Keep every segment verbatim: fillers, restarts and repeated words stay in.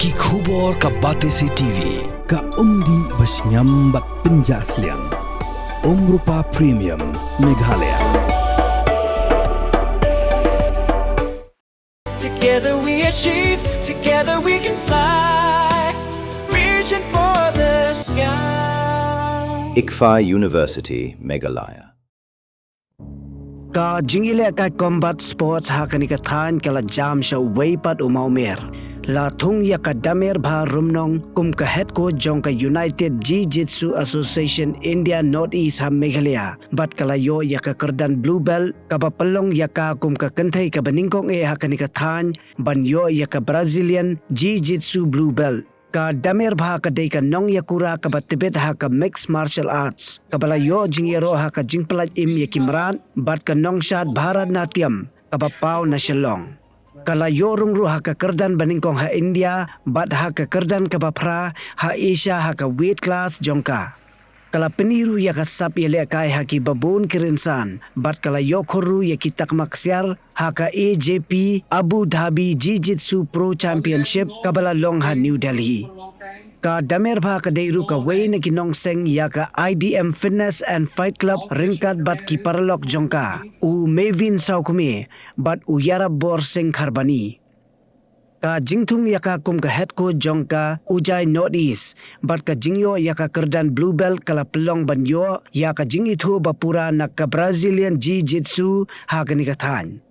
Ki khubor ka Batesi T V, ka umdih ba shngiam bad pynjah sliang. Umrupa Premium, Meghalaya. Together we achieve, together we can fly. Reaching for the sky. ICFAI University, Meghalaya. Ka jingïalehkai combat sports ha kane ka thaiñ ka la jam sha uwei pat u mawmer. La thung ïa ka Damerbha Rumnong kum ka head coach jong ka United Jiu-Jitsu Association India North East ha Meghalaya, bad ka la ïoh ïa ka kyrdan blue belt, kaba pynlong ïa ka kum ka kynthei kaba nyngkong eh ha kane ka thaiñ ban ïoh ïa ka Brazilian Jiu-Jitsu blue belt. Ka Damerbha ka dei ka nongïakura kaba tbit ha ka mixed martial arts, kaba la ïoh jingïaroh ha ka jingpyllait im ïa ki mrad, bad ka nongshad Bharatanatyam kaba paw na Shillong. Ka la ïoh rung ruh ha ka kyrdan banyngkong ha India, bad ha ka kyrdan kaba phra ha Asia ha ka weight class jong ka. Ka la pyni ruh ïa ka sap ïalehkai ha kiba bun ki rynsan, bad ka la ïoh khur ruh ïa ki takma ksiar ha ka A J P Abu Dhabi Jiu-Jitsu Pro Championship kaba la long ha New Delhi. Ka Damerbha ka dei ruh kawei na ki nongseng ïa ka I D M Fitness and Fight Club ryngkat bad ki paralok jong ka, u Mevin Sawkmie bad u Yarabor Singh Kharbani. Ka jingthung ïa ka kum ka head coach jong ka Ujai North East, bad ka jingïoh ïa ka kyrdan blue belt ka la pynlong ban ïoh ïa ka jingithuh ba pura na ka Brazilian Jiu-Jitsu ha kane ka thaiñ.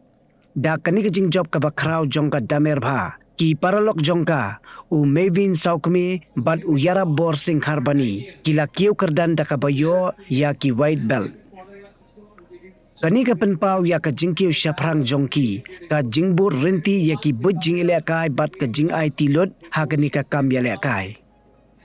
Da kane ka jingjop kaba khraw jong ka Damerbha, ki paralok jong ka, u Mevin Sawkmie bad u Yarabor Singh Kharbani, ki la kiew kyrdan da kaba ïoh ïa ki white belt. Kane ka pynpaw ïa ka jingkiew shaphrang jong ki, ka jingbud rynti ïa ki buit jingïalehkai bad ka jingaiti lut ha kane ka kam ïalehkai.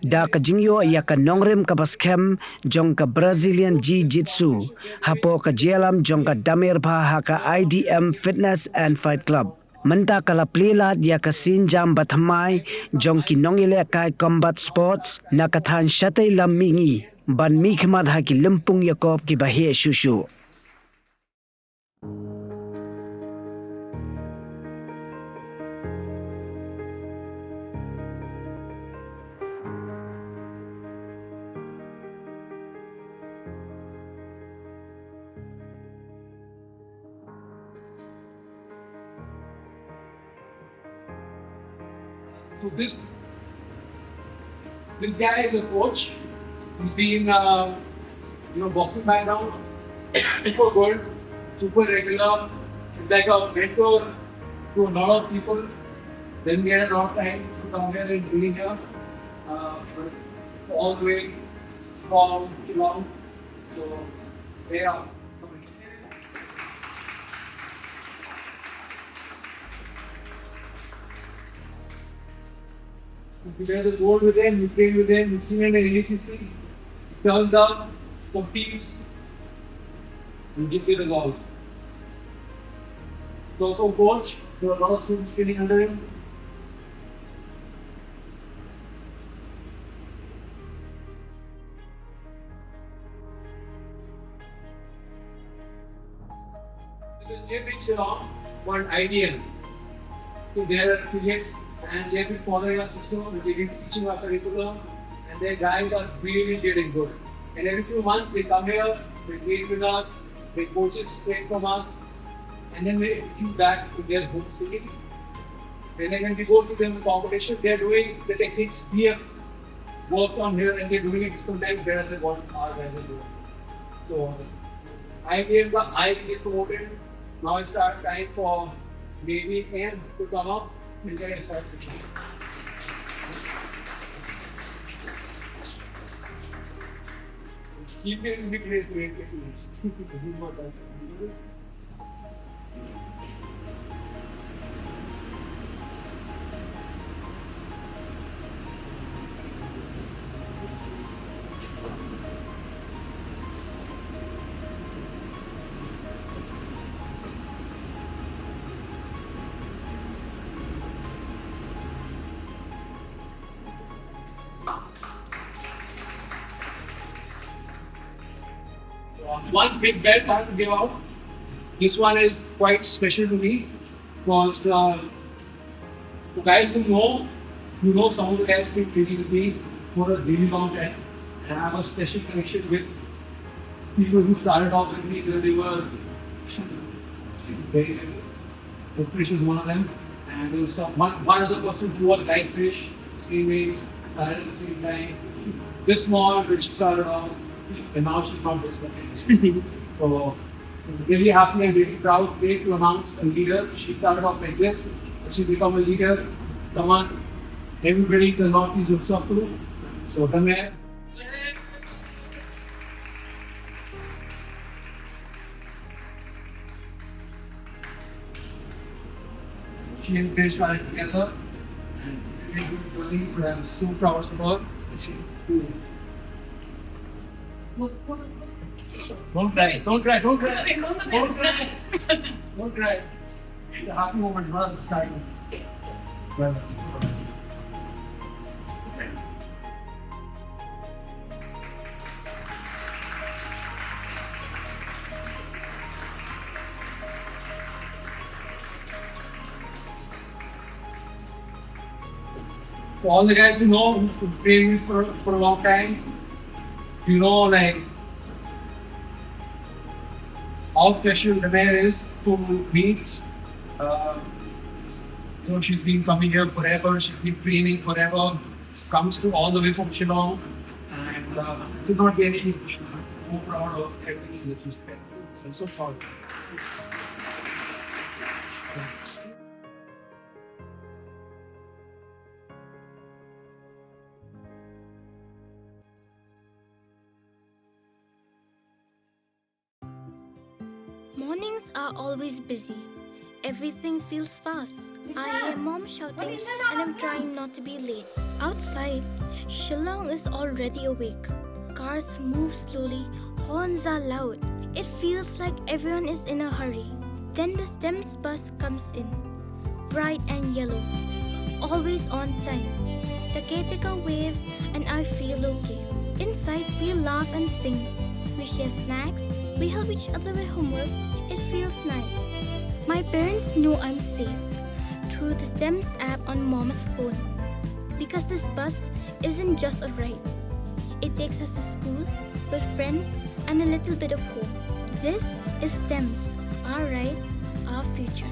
Da ka jingïoh ïa ka nongrim kaba skhem jong ka Brazilian Jiu-Jitsu hapoh ka jingïalam jong ka Damerbha ha ka I D M Fitness and Fight Club, mynta ka la plie lad ïa ka sienjam bathymmai jong ki nongïalehkai combat sports na ka thaiñ shatei lam mihngi, ban mihkhmat ha ki lympung ïakob kiba heh shuh shuh. So this this guy is a coach. He's been uh, you know, boxing background, super good, super regular. He's like a mentor to a lot of people. Then we had a lot of time to come here and be here, uh, all the way from Shillong. So yeah. If you guys are bored with them, you play with them, you see them in A C C, he turns up, competes, and gives it a go. He's also a coach. There are a lot of students training under him. There's a gym in Shillong called I D M. So they are affiliates and they've been following our system and they've been teaching our curriculum and their guys are really getting good. And every few months they come here, they train with us, they coaches train from us, and then they execute back to their home city. And then when we go see them in competition, they're doing the techniques we have worked on here and they're doing it sometimes better than what our guys are doing. So I gave the I is promoted. Now it's start time for maybe M to come up and then I start teaching. Keep it in the place where it is. One big belt I have to give out. This one is quite special to me because uh, you guys who know, You know, some of the guys have been training with me for a really long time, and I have a special connection with people who started off with me when they were very young. So Krish is one of them, and there was some, one, one other person who was like Krish, same age, started at the same time. This small, which started off, and now she's not this one. So, really happy and really proud today to announce a leader. She started off like this, but she's become a leader, someone everybody in the Northeast looks up to. So, Tanmay. She and Krish are together and really good colleagues, and I'm so proud of her. Don't cry, don't cry, don't cry. Don't cry. Don't cry. It's a happy moment, not exciting. Well, for all the guys you know who've been training for, for a long time, you know, like, how special Tanmay is to me. Uh, you know, she's been coming here forever, she's been training forever, comes to all the way from Shillong, and uh, could not be any more proud of everything that she's done. So, so proud. Mornings are always busy. Everything feels fast. I hear mom shouting and I'm trying not to be late. Outside, Shillong is already awake. Cars move slowly, horns are loud. It feels like everyone is in a hurry. Then the STEMS bus comes in. Bright and yellow. Always on time. The caretaker waves and I feel okay. Inside, we laugh and sing. We share snacks. We help each other with homework. It feels nice. My parents know I'm safe through the STEMS app on mom's phone. Because this bus isn't just a ride, it takes us to school, with friends, and a little bit of home. This is STEMS, our ride, our future.